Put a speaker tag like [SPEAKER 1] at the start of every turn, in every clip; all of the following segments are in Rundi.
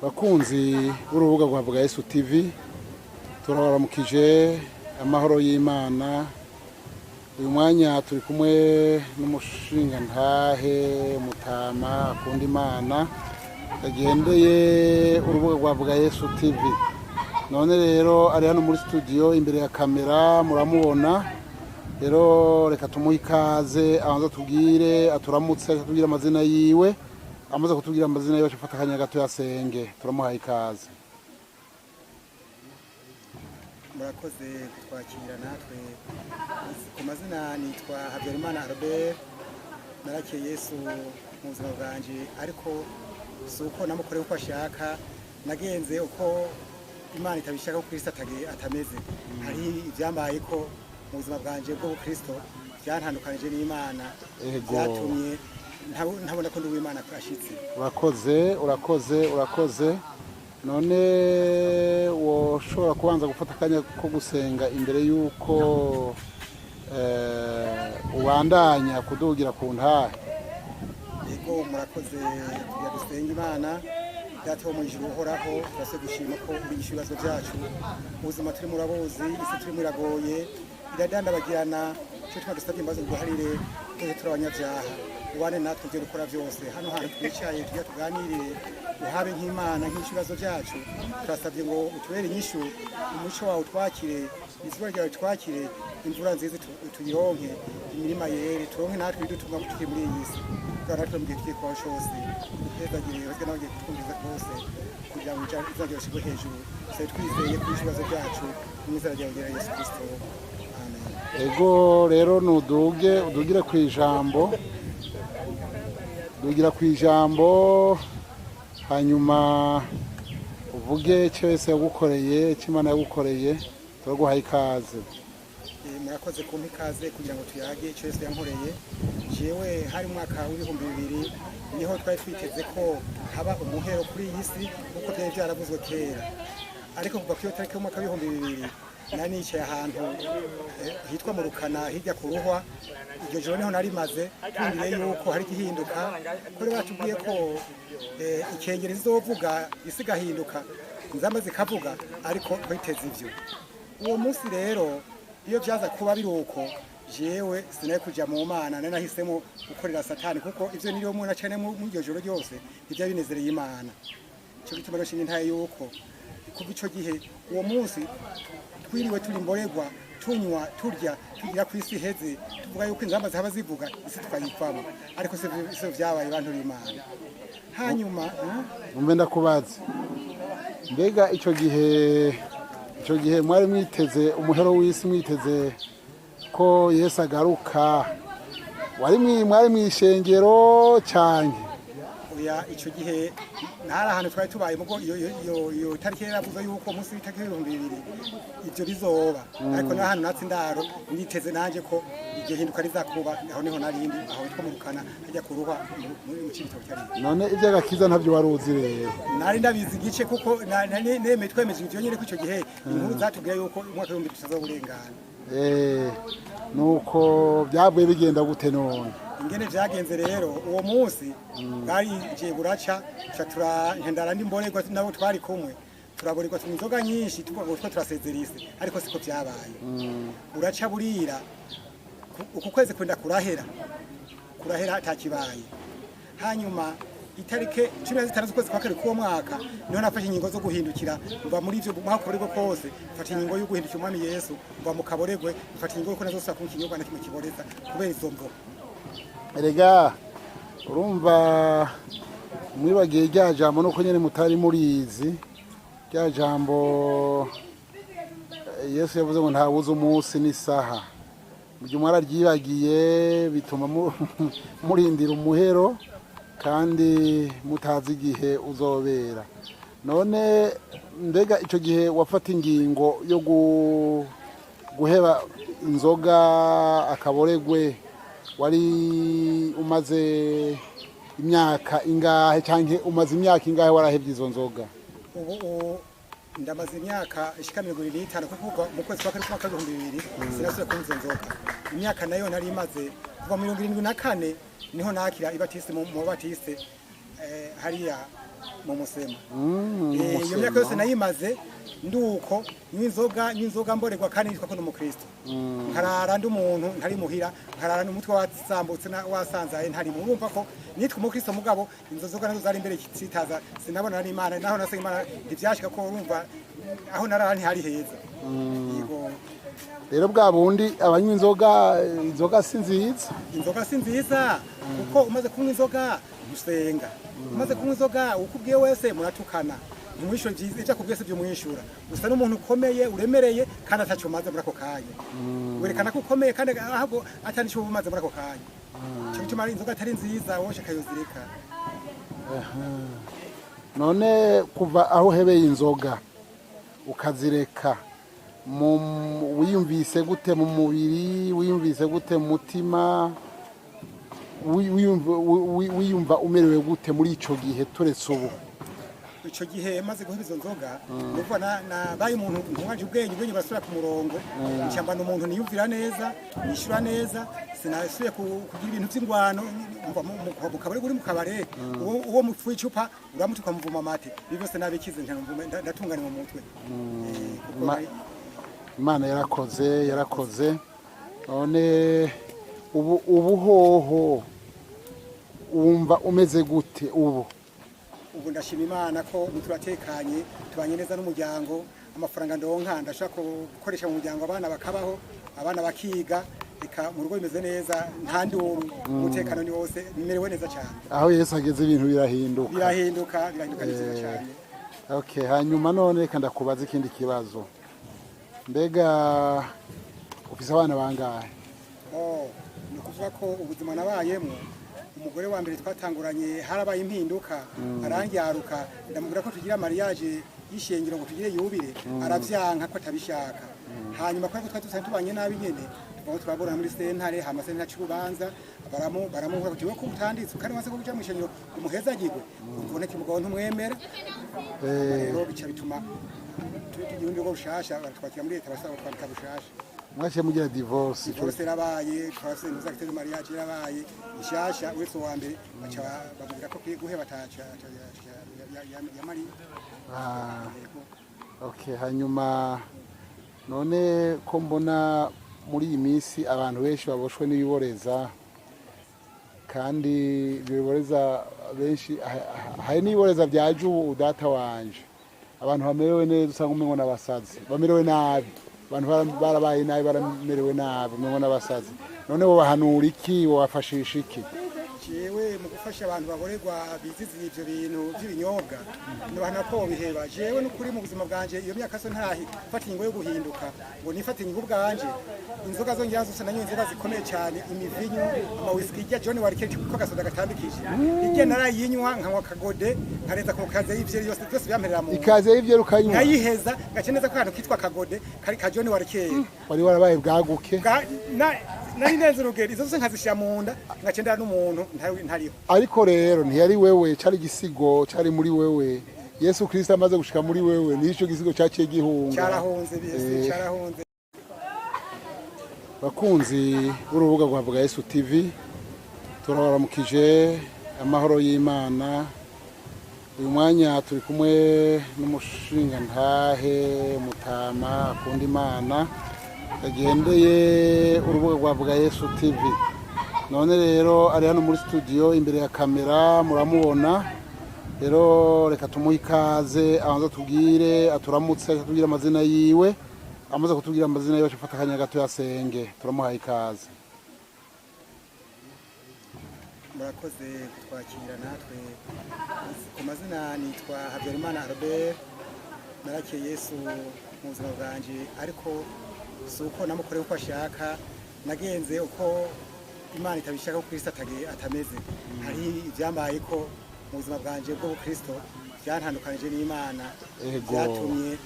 [SPEAKER 1] Bakunzi b'urubuga rwa Vuga Yesu TV, turabaramukije amahoro y'Imana. Uyu mwanya turi kumwe n'umushingantahe Mutama akunda Imana, yagendeye urubuga rwa Vuga Yesu TV. None rero ari hano muri studio imbere ya kamera, muramubona. Rero reka tumuhe ikaze, abanza tubwire, aturamutse, atubwire amazina yiwe. Amaze kutubwira amazina yiwe, afata akanya gato yasenge. Turamuhaye ikaze.
[SPEAKER 2] Murakoze kutwakira. Natwe ku mazina nitwa Habyarimana Albert. Narakeye Yesu mu buzima bwanjye, ariko si uko namukoreye uko ashaka. Nagenze uko Imana itabishaka ko Kristo atameze. Hari ibyambaye ko mu buzima bwanjye bw'ubukristo byantandukanije n'Imana, byatumye ntabona ko ndi uw'Imana ashitse.
[SPEAKER 1] Urakoze, urakoze, urakoze. None woshobora kubanza gufata akanya ko gusenga imbere y'uko ubandanya kudugira ku ntahe?
[SPEAKER 2] Yego, murakoze. Tugira dusenga Imana. Data wo mu ijuru uhoraho, turase gushima ko urigisha ibibazo byacu. Ubuzima turimo urabuzi, isi turimo iragoye, iradandabagirana. Cyo tuma dusabye imbabazi ngo duharire, twese turi abanyabyaha. Ubane natwe ibyo dukora byose. Hano hantu twicaye tujya tuganirire, uhabe nk'Imana nk'ishu ibibazo byacu. Turasabye ngo utubere inyishu, umuco wawe utwakire, izuba ryawe twakire, imvura nziza tuyironke, imirima yere, turonke natwe ibidutunga tukiri muri iyi si. Turanatwe mu gihe tugiye kubaho cyose, duhezagire bazwe n'abagiye kutwumviriza bose, kugira ngo izina ryawe rishirwe hejuru. Twari twizeye kuri ibibazo byacu mu izina ryawe rya Yesu Kristo, amen.
[SPEAKER 1] Ego, rero nuduge udugire ku ijambo, dugira ku ijambo, hanyuma uvuge icyo wese yagukoreye, icyo Imana yagukoreye. Turaguhaye ikaze.
[SPEAKER 2] Murakoze kumpa ikaze kugira ngo tuyage icyo Yesu yankoreye. Jewe hari umwaka w'2000, niho twari twiteze ko haba umuhero kuri iyi si nk'uko byari byaravuzwe kera. Ariko kuva ku iyo tariki y'umwaka w'2000, nari nicaye ahantu hitwa mu Rukana, hirya ku Ruhwa. Iryo joro niho nari maze turindiriye yuko hari igihinduka, ko bari batubwiye ko ikengeri zizovuga, isi igahinduka, inzamba zikavuga, ariko twiteze ivyo. Uwo munsi rero iyo byaza kuba biri uko, jewe sinari kuja mu Mana, nari nahisemo gukorera Satani, kuko ivyo niriwe mubona cane muri iryo joro ryose ntivyari binezereye Imana. Ico gituma rero nshinga intahe yuko kuva ico gihe, uwo munsi twiriwe turi mboregwa, tunywa, turya, tugira ku isi iheze, tuvuga yuko inzamba zihaba zivuga, isi tukayivamo. Ariko sivyo vyabaye, bantu b'Imana. Hanyuma
[SPEAKER 1] Numve ndakubaza, mbega icyo gihe mwari mwiteze umuhero w'isi, mwiteze ko Yesu agaruka, mwari mw'ishengero cyane?
[SPEAKER 2] Oya, icyo gihe ntari ahantu twari tubaye mugo. Iyo tariki yaravuze yuko umunsi w'itariki y'2000 ibyo bizoba, ariko n'ahantu natse indaro niteze nanjye ko iryo hinduka rizakuba, aho niho narindi, aho hitwa mu Rukana, hajya ku Ruhwa, mu Cibitoke cyari.
[SPEAKER 1] None iby'agakiza ntabyo wari uzi rero?
[SPEAKER 2] Nari ndabizi igice, kuko nemeye, twemeje ivyo nyene ko icyo gihe inkuru zatubwiye yuko umwaka w'ibihumbi tutazawurengana.
[SPEAKER 1] Nuko byavuye bigenda gute none?
[SPEAKER 2] Ingene vyagenze rero, uwo munsi bwarije buraca, ca turandara ndi mborerwa, nabo twari kumwe turaborerwa, tunywa inzoga nyinshi, tuvuga ngo two turasezera isi, ariko siko vyabaye. Buraca burira, uku kwezi kwenda kurahera, kurahera atakibaye. Hanyuma itarike 15 z'ukwezi kwa kabiri k'uwo mwaka niho nafashe ingingo zo guhindukira, mva muri ivyo mwakoregwe kose, mfata ingingo yo guhindukira Umwami Yesu, mva mu kaboregwe, mfata ingingo yuko nazosubira kunywa ikinyobwa na kimwe kiboreza kubera izo mvo.
[SPEAKER 1] Erega urumva mwibagiye rya jambo, nuko nyine mutari murizi rya jambo Yesu yavuze ngo ntawuzi umunsi n'isaha. Mu gihe mwararyibagiye, bituma murindira umuhero kandi mutazi igihe uzobera. None mbega icyo gihe wafata ingingo yo guheba inzoga, akaboregwe, wari umaze imyaka ingahe, cyangwa umaze imyaka ingahe warahebye izo nzoga?
[SPEAKER 2] Ubu ndamaze imyaka ishika 75, kuko kuva mu kwezi kwa kane k'umwaka w'2000 sinasubiye kunywa izo nzoga. Imyaka nayo nari imaze kuva 74, niho nakira ibatiste mu batiste hariya. Mu Musema.
[SPEAKER 1] Mu
[SPEAKER 2] Iyo
[SPEAKER 1] Musema.
[SPEAKER 2] myaka yose nayimaze nduko nywa inzoga, nywa inzoga mborerwa, kandi nitwa ko ndi umukristo, nkarara ndi umuntu ntari muhira, nkarara n'umutwe wasambutse wasanzaye ntari mu. Urumva ko nitwa umukristo, mugabo izo nzoga nazo zari imbere sitaza, sinabona n'Imana, naho nasenga Imana ntivyashika ko urumva aho narara ntihari heza. Yego.
[SPEAKER 1] Rero bwa bundi abanywa inzoga, inzoga si nziza.
[SPEAKER 2] Inzoga si nziza, kuko umaze kunywa inzoga ntusenga. Umaze kunywa inzoga, ukubwiye wese muratukana, ntimwishyure byiza, ibyo akubwiye si byo umwishyura. Usa n'umuntu ukomeye uremereye kandi atacyo umaze muri ako kanya. Werekana ko ukomeye kandi ahubwo atari icyo uba umaze muri ako kanya. Icyo gituma inzoga atari nziza, wowe akayozireka.
[SPEAKER 1] None kuva aho uhebeye inzoga ukazireka, wiyumvise gute mu mubiri? Wiyumvise gute mu mutima? Wiyumva umerewe gute muri ico gihe, turetse ubu?
[SPEAKER 2] Icyo gihe maze guheba izo nzoga, nukuvuga nabaye umuntu ntunganje ubwenge, ubwenge burasubira ku murongo, nshyamba umuntu niyumvira neza, nishyura neza, sinasubiye kugira ibintu by'ingwano. Umva mu kabare, uri mu kabare, uwo mupfuye icupa uramutuka, muvuma amate. Ibi byose nabikize, ndatunganya mu mutwe. Kuko
[SPEAKER 1] Imana yarakoze, yarakoze. None ubu hoho wumva umeze gute ubu?
[SPEAKER 2] Ubu ndashima Imana ko ubu turatekanye, tubanye neza n'umuryango. Amafaranga ndonka ndashaka gukoresha mu muryango, abana bakabaho, abana bakiga, eka mu rugo bimeze neza, nta nduru, umutekano ni wose, bimerewe neza cyane.
[SPEAKER 1] Aho Yesu ageze ibintu birahinduka.
[SPEAKER 2] Birahinduka, birahinduka, ni byiza cyane.
[SPEAKER 1] Okay, hanyuma none reka ndakubaza ikindi kibazo. Mbega ufise abana bangahe?
[SPEAKER 2] Oh, ni ukuvuga ko ubuzima nabayemo, umugore wa mbere twatanguranye harabaye impinduka, arangyaruka, ndamubwira ko tugira mariage y'ishengero ngo tugire yubile, aravyanka ko atabishaka. Hanyuma kubera ko twari dusanzwe tubanye nabi nyene, tuvaho turaburana muri sentare, hama sentare aca urubanza, baramuhura kuti we ko utanditse kandi wanse ko kuja mw'ishengero umuhezagirwe, ubone ko umugabo ntumwemera. Rero bica bituma tugira urundi rugo rushasha, baratwakira muri leta, basaba kwandika bushasha.
[SPEAKER 1] Mwaciye mugira divorce ico?
[SPEAKER 2] Divorce yarabaye, twase ntuzagiteze, mariage yarabaye ishasha, uretse uwa mbere baca bamubwira ko kwiye guheba ataca ya Mariya.
[SPEAKER 1] Ah,
[SPEAKER 2] Yego.
[SPEAKER 1] okay, hanyuma none ko mbona muri iyi minsi abantu benshi baboshwe n'ibiboreza, kandi ibyo biboreza benshi hari n'ibiboreza byaje ubu, data wanje, abantu bamerewe neza usanga umengo n'abasazi, bamerewe nabi, abantu barabaye nabi, baramerewe nabi, umengo n'abasazi. None wobahanura iki? Wobafashisha iki?
[SPEAKER 2] Jewe mu gufasha abantu baborerwa biziziye ivyo bintu by'ibinyobwa, nobahana ko biheba. Jewe n'ukuri mu buzima bwanje iyo myaka so ntahi fata ingingo yo guhinduka ngo nifate ingingo ubwanje. Inzoga zo ngira zose nanyoye, inzoga zikomeye cyane, imivinyo, amawisiki, irya Johnnie Walker ko gasoda gatambikije, irya narayinywa, nkanywa kagode, nkarenza ku kaze y'ivyeri yose, byose byamperera mu nda.
[SPEAKER 1] Ikaze y'ivyo ukanywa?
[SPEAKER 2] Nkayiheza, ngaca neza ko akantu kitwa kagode kari ka Johnnie Walker.
[SPEAKER 1] Wari warabaye bwaguke.
[SPEAKER 2] Nari ndenze urugero, izo zose nkazishyira mu nda, ngaca ndara n'umuntu ntariho.
[SPEAKER 1] Ariko rero ntiyari wewe, cari igisigo cari muri wewe. Yesu Kristo amaze gushika muri wewe, nico gisigo caciye gihunga.
[SPEAKER 2] Cyarahunze bise, cyarahunze.
[SPEAKER 1] Bakunzi b'urubuga rwa Vuga Yesu TV, turabaramukije, amahoro y'Imana. Uyu mwanya turi kumwe n'umushingantahe mutama akunda Imana, yagendeye urubuga rwa Vuga Yesu TV. None rero ari hano muri studio imbere ya kamera, muramubona. Rero reka tumuhe ikaze, abanza tubwire, aturamutse, atubwire amazina yiwe. Amaze kutubwira amazina yiwe, afata akanya gato yasenge. Turamuhaye ikaze.
[SPEAKER 2] Murakoze kutwakira. Natwe ku mazina nitwa Habyarimana Albert. Narakeye Yesu mu buzima bwanjye, ariko si uko namukoreye uko ashaka, nagenze uko Imana itabishaka ko Kristo atameze. Hari ibyambaye ko mu buzima bwanjye bw'ubukristo byantandukanije n'Imana, byatumye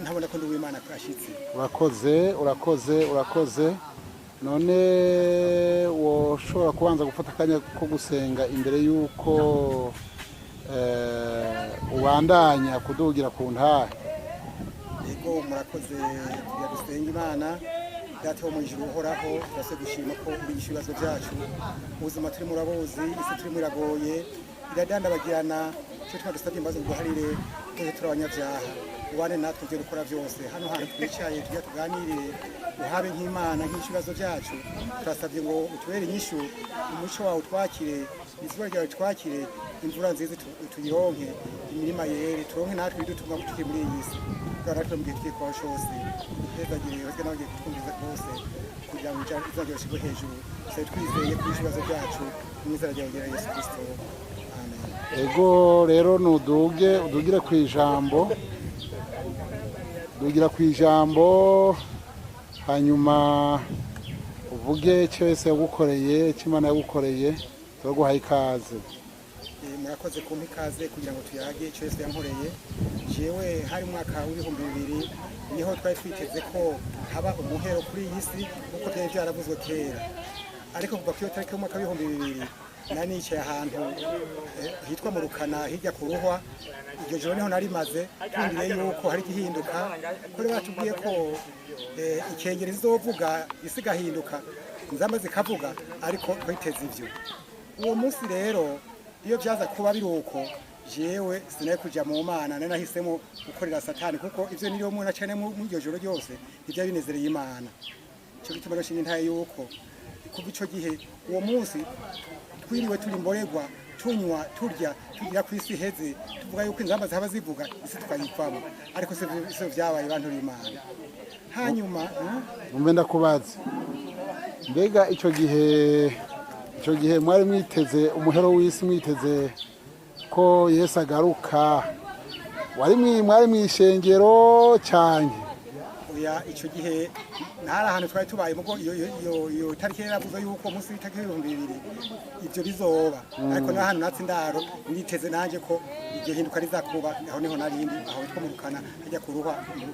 [SPEAKER 2] ntabona ko ndi uw'Imana ashitse.
[SPEAKER 1] Urakoze, urakoze, urakoze. None woshobora kubanza gufata akanya ko gusenga imbere y'uko ubandanya kudugira ku ntahe?
[SPEAKER 2] Yego, murakoze. Tugira dusenga Imana. Data wo mu ijuru uhoraho, turase gushima ko urigisha ibibazo byacu. Ubuzima turimo urabuzi, isi turimo iragoye, iradandabagirana. Cyo tuma dusabye imbabazi ngo duharire twese turi abanyabyaha, ubane natwe ibyo dukora byose. Hano hantu twicaye tujya tuganirire, uhabe nk'Imana nk'ibibazo byacu. Turasabye ngo utubere inyishu, umuco wawe utwakire, izuba ryawe twakire, imvura nziza tuyironke, imirima yere, turonke natwe ibidutunga tukiri muri iyi si. Turatwe mu gihe tugiye kubaho cyose, hezagire hezwe n'abagiye kutwumviriza bose, kugira ngo izina ryawe rishyirwe hejuru. Twari twizeye kuri ibibazo byacu mu izina ryawe rya Yesu Kristo, amen.
[SPEAKER 1] Ego rero, nuduge udugire ku ijambo, dugira ku ijambo, hanyuma uvuge icyo Yesu yagukoreye, icyo Imana yagukoreye. Turaguhaye ikaze.
[SPEAKER 2] Murakoze kumpa ikaze kugira ngo tuyage icyo Yesu yankoreye. Jewe hari umwaka w'2000, niho twari twiteze ko haba umuhero kuri iyi si nk'uko byari byaravuzwe kera. Ariko kuva ku iyo tariki y'umwaka w'2000, nari nicaye ahantu hitwa mu Rukana, hirya ku Ruhwa. Iryo joro niho nari maze turindiriye yuko hari igihinduka, ko rero batubwiye ko ikengeri zizovuga, isi igahinduka, inzamba zikavuga, ariko twiteze ivyo. Uwo munsi rero iyo byaza kuba biri uko, jewe sinari kuja mu Mana, nari nahisemo gukorera Satani, kuko ivyo niriho mubona cane muri iryo joro ryose ntivyari binezereye Imana. Ico gituma rero nshinga intahe yuko kuva ico gihe, uwo munsi twiriwe turi mboregwa, tunywa, turya, tugira ku isi iheze, tuvuga yuko inzamba zihaba zivuga, isi tukayivamo, ariko sivyo vyabaye, bantu b'Imana. Hanyuma
[SPEAKER 1] Numve ndakubaza, mbega icyo gihe mwari mwiteze umuhero w'isi, mwiteze ko Yesu agaruka, mwari mw'ishengero cyane?
[SPEAKER 2] Oya, icyo gihe ntari ahantu twari tubaye mugo. Iyo tariki yaravuze yuko umunsi w'itariki 2000 ibyo bizoba, ariko n'ahantu natse indaro niteze nanjye ko iryo hinduka rizakuba, aho niho narindi, aho hitwa mu Rukana, hajya kuruha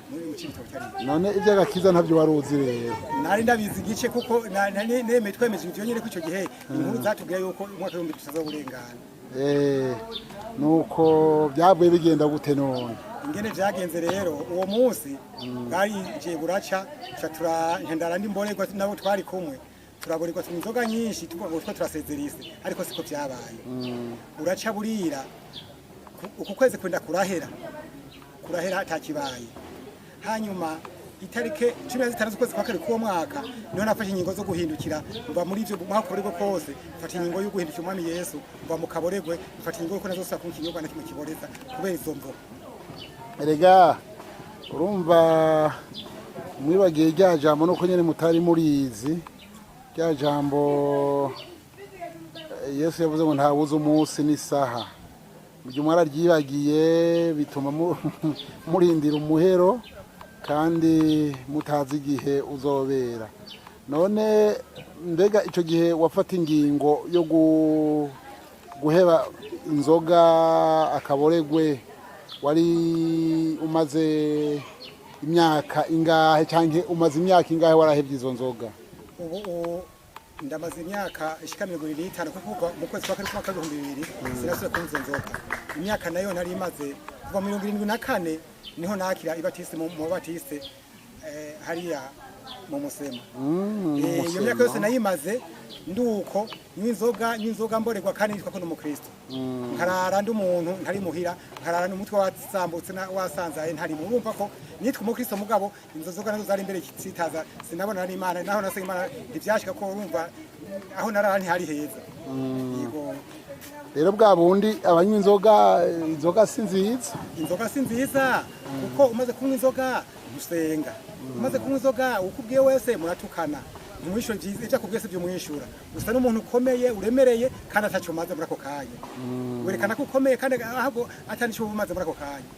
[SPEAKER 2] mu Cibitoke cyari.
[SPEAKER 1] None iby'agakiza ntabyo wari uzi rero?
[SPEAKER 2] Nari ndabizi igice, kuko nemeye twemeje ivyo nyene ko ico gihe inkuru zatubwiye yuko umwaka w'ibihumbi tutazoburengana.
[SPEAKER 1] Nuko byavuye bigenda gute none?
[SPEAKER 2] Ingene vyagenze rero, uwo munsi bwarije buraca, ca turandara ndi mborerwa, nabo twari kumwe turaboregwa, tunywa inzoga nyinshi, tuvuga ngo two turasezera isi, ariko siko vyabaye. Buraca burira, uku kwezi kwenda kurahera, kurahera atakibaye. Hanyuma itarike 15 z'ukwezi kwa kabiri k'uwo mwaka niho nafashe ingingo zo guhindukira, mva muri ivyo mwakoregwe kose, mfata ingingo yo guhindukira Umwami Yesu, mva mu kaboregwe, mfata ingingo yuko nazosubira kunywa ikinyobwa na kimwe kiboreza kubera izo mvo.
[SPEAKER 1] Erega urumva mwibagiye rya jambo, nuko nyine mutari murizi rya jambo Yesu yavuze ngo ntawuzi umunsi n'isaha. Mu gihe mwararyibagiye bituma murindira umuhero kandi mutazi igihe uzobera. None mbega icyo gihe wafata ingingo yo guheba inzoga, akaboregwe, wari umaze imyaka ingahe, cyangwa umaze imyaka ingahe warahebye izo nzoga?
[SPEAKER 2] Ubu ndamaze imyaka ishika 75, kuko kuva mu kwezi kwa kabiri k'umwaka w'2000 sinasubiye kunywa izo nzoga. Imyaka nayo nari imaze kuva 74, niho nakira ibatiste mu Batiste hariya mu Musema. Iyo myaka yose nayimaze nduko nywa inzoga, mborerwa, kandi nitwa ko n'umukristo, nkarara ndi umuntu ntari muhira, nkarara n'umutwe wasambutse wasanzaye ntari mu. Urumva ko nitwa umukristo, mugabo inzo nzoga nazo zari imbere sitaza, sinabona n'Imana, naho nasenga Imana ntivyashika, ko urumva aho narara ntihari heza. Yego.
[SPEAKER 1] Rero bwa bundi abanywa inzoga, inzoga si nziza.
[SPEAKER 2] Inzoga si nziza, kuko umaze kunywa inzoga ntusenga, umaze kunywa inzoga ukubwiye wese muratukana, ntumwishyura ibyiza, ibyo akubwiye si byo umwishyura. Usa n'umuntu ukomeye uremereye kandi ataco umaze muri ako kanya, werekana ko ukomeye kandi ahubwo atari icyo uba umaze muri ako kanya.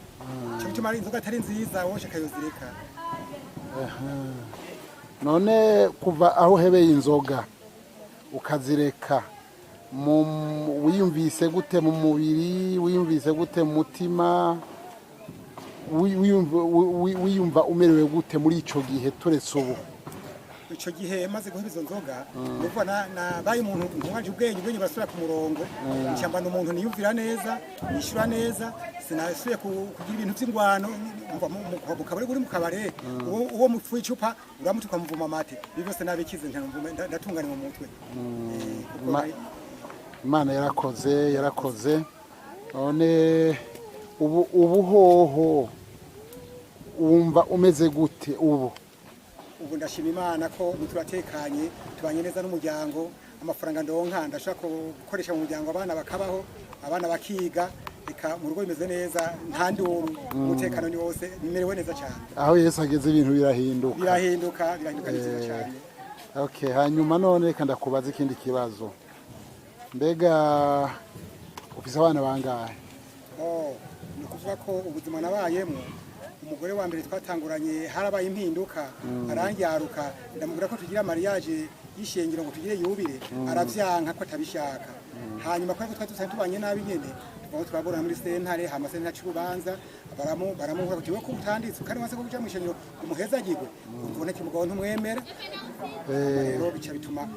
[SPEAKER 2] Cyo gituma inzoga atari nziza, woshe akayozireka.
[SPEAKER 1] None kuva aho uhebeye inzoga ukazireka, wiyumvise gute mu mubiri, wiyumvise gute mu mutima, wiyumva umerewe gute muri ico gihe, turetse ubu?
[SPEAKER 2] Ico gihe maze guheba izo nzoga, nukuvuga nabaye umuntu ntunganje ubwenge, ubwenge burasubira ku murongo, nshyamba umuntu niyumvira neza, nishyura neza, sinasubiye kugira ibintu by'ingwano. Umva mu kabare, uri mu kabare, uwo mupfuye icupa uramutuka, muvuma amate, ibi byose nabikize, ndatunganye mu mutwe. Kuko
[SPEAKER 1] Imana yarakoze, yarakoze. None ubu hoho wumva umeze gute ubu?
[SPEAKER 2] Ubu ndashima Imana ko ubu turatekanye, tubanye neza n'umuryango. Amafaranga ndonka ndashaka gukoresha mu muryango, abana bakabaho, abana bakiga, eka mu rugo bimeze neza, nta nduru, umutekano ni wose, merewe neza cyane.
[SPEAKER 1] Aho Yesu ageze ibintu birahinduka.
[SPEAKER 2] Birahinduka, birahinduka, ni byiza cyane.
[SPEAKER 1] Okay, hanyuma none reka ndakubaza ikindi kibazo. Mbega ufise abana bangahe?
[SPEAKER 2] Oh, ni ukuvuga ko ubuzima nabayemo, umugore wa mbere twatanguranye harabaye impinduka, arangyaruka, ndamubwira ko tugira mariage y'ishengero ngo tugire yubile, aravyanka ko atabishaka. Hanyuma kubera ko twari dusanzwe tubanye nabi nyene, tuvaho turaburana muri sentare, hama sentare aca urubanza, baramuhura kuti we ko utanditse kandi wanse ko kuja mw'ishengero umuhezagirwe, ubona umugabo ntumwemera. Rero bica bituma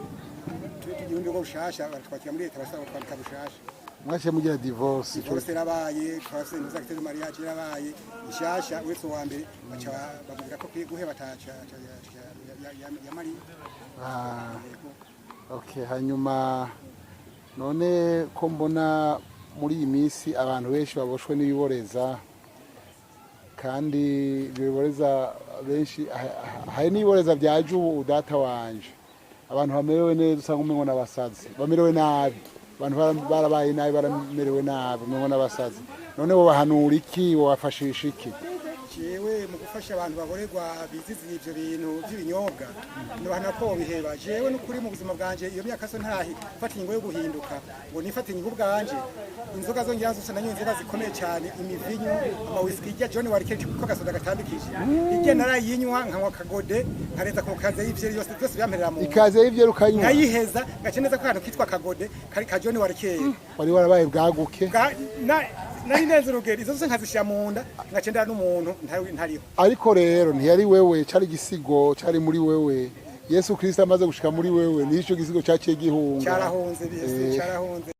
[SPEAKER 2] tugira urundi rugo rushasha, baratwakira muri leta, basaba kwandika rushasha.
[SPEAKER 1] Mwaciye mugira divorce ico?
[SPEAKER 2] Divorce yarabaye, twase ntuzagiteze, mariage yarabaye nshasha, uretse uwa mbere baca bamubwira ko kwiye guheba ataca ya Mariya.
[SPEAKER 1] Ah,
[SPEAKER 2] Yego.
[SPEAKER 1] okay, hanyuma none ko mbona muri iyi minsi abantu benshi baboshwe n'ibiboreza, kandi ibyo biboreza benshi hari n'ibiboreza byaje ubu, data wanje, abantu bamerewe neza usanga umengo n'abasazi, bamerewe nabi, abantu barabaye nabi, baramerewe nabi, umengo n'abasazi. None wobahanura iki? Wobafashisha iki?
[SPEAKER 2] Jewe mu gufasha abantu baborerwa biziziye ivyo bintu by'ibinyobwa, nobahana ko biheba. Jewe n'ukuri mu buzima bwanje iyo myaka so ntahi fata ingingo yo guhinduka ngo nifate ingingo ubwanje. Inzoga zo ngira zose nanyoye, inzoga zikomeye cyane, imivinyo, amawisiki, irya John Walker ko gasoda gatambikije, irya narayinywa, nkanywa kagode, nkarenza ku kaze y'ivyeri yose, byose byamperera mu nda.
[SPEAKER 1] Ikaze y'ivyo ukanywa?
[SPEAKER 2] Nkayiheza, ngaca neza ko akantu kitwa kagode kari ka John Walker.
[SPEAKER 1] Wari warabaye bwaguke.
[SPEAKER 2] Nari ndenze urugero, izo zose nkazishyira mu nda, ngaca ndara n'umuntu ntariho.
[SPEAKER 1] Ariko rero ntiyari wewe, cari igisigo cari muri wewe. Yesu Kristo amaze gushika muri wewe, nico gisigo caciye gihunga.
[SPEAKER 2] Cyarahunze bise, cyarahunze.